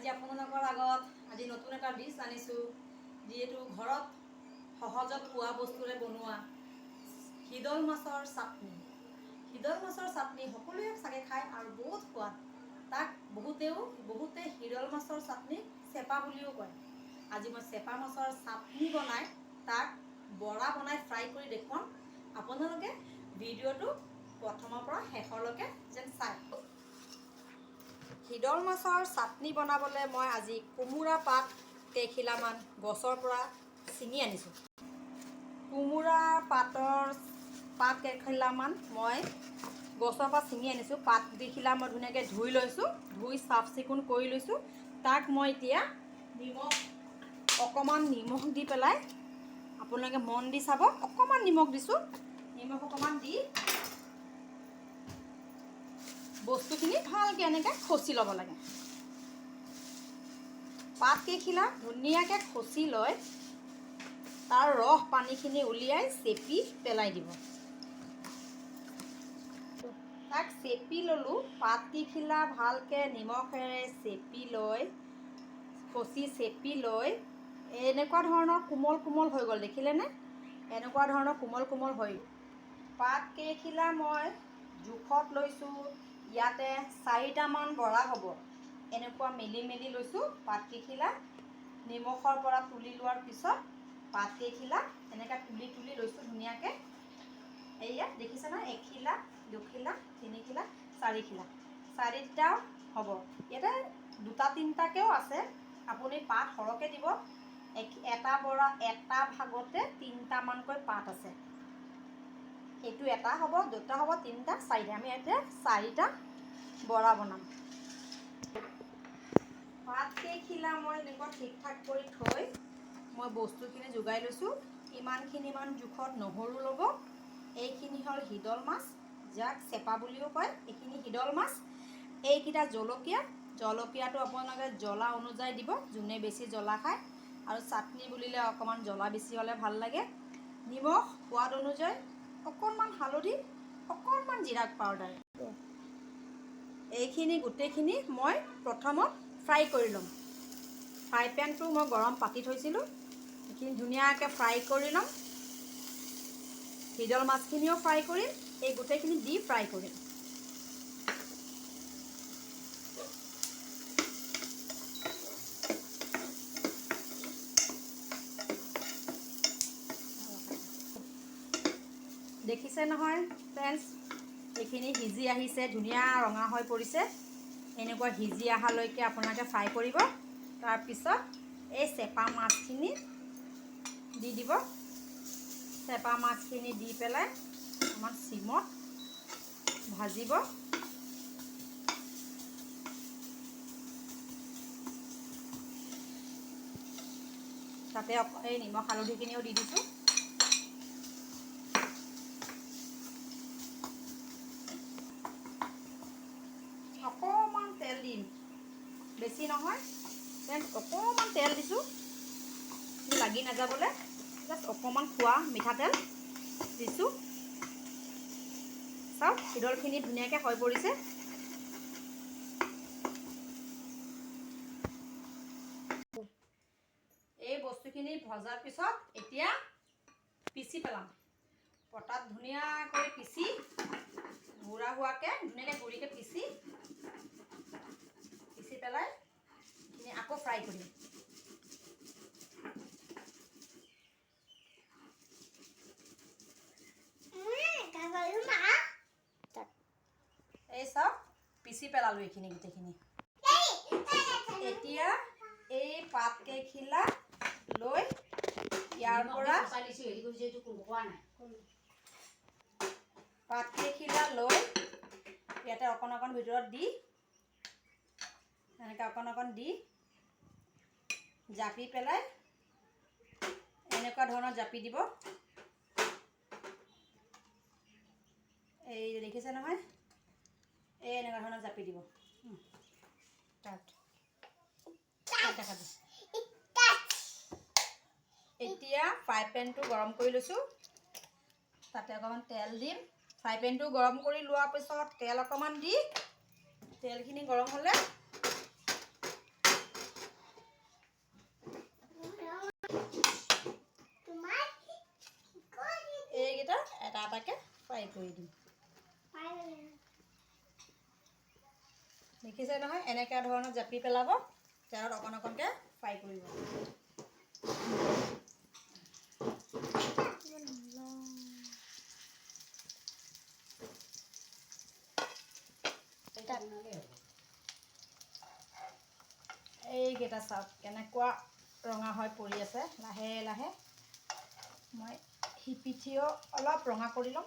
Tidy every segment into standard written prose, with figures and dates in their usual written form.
আজি আপোনালোকৰ আগত আজি নতুন এটা ডিছ আনিছোঁ, যিহেতু ঘৰত সহজত পোৱা বস্তুৰে বনোৱা শিদল মাছৰ চাটনি। শিদল মাছৰ চাটনি সকলোৱে চাগে খায় আৰু বহুত সোৱাদ। তাক বহুতে শিদল মাছৰ চাটনি চেপা বুলিও কয়। আজি মই চেপা মাছৰ চাটনি বনাই তাক বৰা বনাই ফ্ৰাই কৰি দেখুৱাম। আপোনালোকে ভিডিঅ'টো প্ৰথমৰ পৰা শেষলৈকে যেন চায়। শিদল মাছৰ চাটনি বনাবলৈ মই আজি কোমোৰা পাত কেইখিলামান গছৰ পৰা ছিঙি আনিছোঁ। কোমোৰা পাতৰ পাত কেইখিলামান মই গছৰ পৰা ছিঙি আনিছোঁ। পাত দুখিলা মই ধুনীয়াকৈ ধুই লৈছোঁ, ধুই চাফ চিকুণ কৰি লৈছোঁ। তাক মই এতিয়া নিমখ অকণমান নিমখ দি পেলাই, আপোনালোকে মন দি চাব, অকণমান নিমখ দিছোঁ। নিমখ অকণমান দি বস্তুখিনি ভালকৈ এনেকৈ খচি ল'ব লাগে। পাত কেইখিলা ধুনীয়াকৈ খচি লৈ তাৰ ৰস পানীখিনি উলিয়াই চেপি পেলাই দিব। তাক চেপি ল'লোঁ। পাত কেইখিলা ভালকৈ নিমখেৰে চেপি লৈ, খচি চেপি লৈ এনেকুৱা ধৰণৰ কোমল কোমল হৈ গ'ল, দেখিলেনে? এনেকুৱা ধৰণৰ কোমল কোমল হৈ পাত কেইখিলা মই জোখত লৈছোঁ। ইয়াতে চাৰিটামান বৰা হ'ব। এনেকুৱা মেলি মেলি লৈছোঁ। পাতকেইখিলা নিমখৰ পৰা তুলি লোৱাৰ পিছত পাতকেইখিলা এনেকৈ তুলি তুলি লৈছোঁ ধুনীয়াকৈ। এইয়া দেখিছে নহয়, এখিলা, দুখিলা, তিনিখিলা, চাৰিখিলা, চাৰিটা হ'ব। ইয়াতে দুটা তিনিটাকৈও আছে, আপুনি পাত সৰহকৈ দিব। এটা বৰা এটা ভাগতে তিনিটামানকৈ পাত আছে। এইটো এটা হ'ব, দুটা হ'ব, তিনিটা, চাৰিটা। আমি ইয়াতে চাৰিটা বৰা বনাম। পাত কেইখিলা মই এনেকুৱা ঠিক ঠাক কৰি থৈ মই বস্তুখিনি যোগাই লৈছোঁ। ইমানখিনিমান জোখত নহৰু ল'ব। এইখিনি হ'ল শিদল মাছ, যাক চেপা বুলিও কয়। এইখিনি শিদল মাছ, এইকেইটা জলকীয়া। জলকীয়াটো আপোনালোকে জ্বলা অনুযায়ী দিব, যোনে বেছি জ্বলা খায়। আৰু চাটনি বুলিলে অকণমান জ্বলা বেছি হ'লে ভাল লাগে। নিমখ সোৱাদ অনুযায়ী, অকণমান হালধি, অকণমান জিৰা পাউডাৰ। এইখিনি গোটেইখিনি মই প্ৰথমত ফ্ৰাই কৰি ল'ম। ফ্ৰাই পেনটো মই গৰম পাতি থৈছিলোঁ। এইখিনি ধুনীয়াকৈ ফ্ৰাই কৰি ল'ম। শিদল মাছখিনিও ফ্ৰাই কৰিম, এই গোটেইখিনি দি ফ্ৰাই কৰিম। দেখিছে নহয় ফ্ৰেণ্ডছ, এইখিনি সিজি আহিছে, ধুনীয়া ৰঙা হৈ পৰিছে। এনেকুৱা সিজি অহালৈকে আপোনালোকে ফ্ৰাই কৰিব। তাৰপিছত এই চেপা মাছখিনি দি দিব। চেপা মাছখিনি দি পেলাই অকণমান চিমত ভাজিব। তাতে এই নিমখ হালধিখিনিও দি দিছোঁ। অকণমান তেল দিম, বেছি নহয় ফ্ৰেণ্ডছ, অকণমান তেল দিছোঁ লাগি নাযাবলৈ। জাষ্ট অকণমান খোৱা মিঠাতেল দিছোঁ। চাওক, শিদলখিনি ধুনীয়াকৈ হৈ পৰিছে। এই বস্তুখিনি ভজাৰ পিছত এতিয়া পিচি পেলাম। পটাত ধুনীয়াকৈ পিচি গুড়া হোৱাকৈ ধুনীয়াকৈ গুড়িকৈ পিচি পিচি পেলাই এইখিনি আকৌ ফ্ৰাই কৰিম। এই চাওক, পিচি পেলালোঁ এইখিনি গোটেইখিনি। এতিয়া এই পাত কেইখিলা লৈ ইয়াৰ পৰা পাত কেইখিলা লৈ ইয়াতে অকণ অকণ ভিতৰত দি, এনেকৈ অকণ অকণ দি জাপি পেলাই এনেকুৱা ধৰণৰ জাপি দিব। এই দেখিছে নহয়, এই এনেকুৱা ধৰণৰ জাপি দিব। দেখাবি। এতিয়া ফ্ৰাই পেনটো গৰম কৰি লৈছোঁ, তাতে অকণমান তেল দিম। ফ্ৰাই পেনটো গৰম কৰি লোৱাৰ পিছত তেল অকণমান দি, তেলখিনি গৰম হ'লে এটাকে ফ্ৰাই কৰি দিম। দেখিছে নহয়, এনেকুৱা ধৰণৰ জাপি পেলাব, তেলত অকণ অকণকৈ ফ্ৰাই কৰিব। এইকেইটা চাওক, কেনেকুৱা ৰঙা হৈ পৰি আছে। লাহে লাহে মই সিপিঠিও অলপ ৰঙা কৰি ল'ম।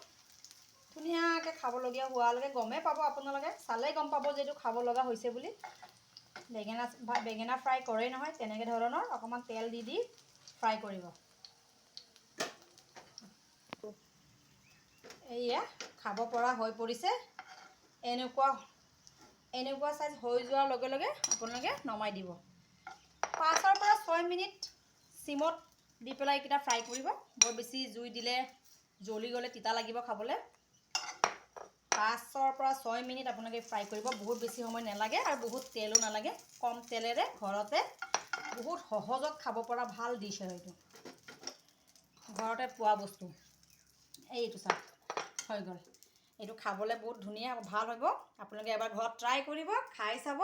ধুনীয়াকৈ খাবলগীয়া হোৱালৈকে গমেই পাব আপোনালোকে, চালেই গম পাব যে এইটো খাব লগা হৈছে বুলি। বেঙেনা ফ্ৰাই কৰেই নহয়, তেনেকৈ ধৰণৰ অকণমান তেল দি দি ফ্ৰাই কৰিব। এয়া খাব পৰা হৈ পৰিছে। এনেকুৱা এনেকুৱা চাইজ হৈ যোৱাৰ লগে লগে আপোনালোকে নমাই দিব। 5ৰ পৰা 6 মিনিট চিমত দি পেলাই এইকেইটা ফ্ৰাই কৰিব। বৰ বেছি জুই দিলে জ্বলি গ'লে তিতা লাগিব খাবলৈ। 5ৰ পৰা 6 মিনিট আপোনালোকে ফ্ৰাই কৰিব। বহুত বেছি সময় নালাগে আৰু বহুত তেলো নালাগে। কম তেলেৰে ঘৰতে বহুত সহজত খাব পৰা ভাল ডিছ হয় এইটো, ঘৰতে পোৱা বস্তু। এইটো চাওক, হৈ গ'ল। এইটো খাবলৈ বহুত ধুনীয়া, ভাল হ'ব। আপোনালোকে এবাৰ ঘৰত ট্ৰাই কৰিব, খাই চাব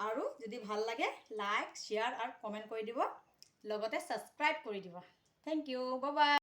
আৰু যদি ভাল লাগে লাইক, শ্বেয়াৰ আৰু কমেণ্ট কৰি দিব, লগতে ছাবস্ক্ৰাইব কৰি দিব। Thank U, bye.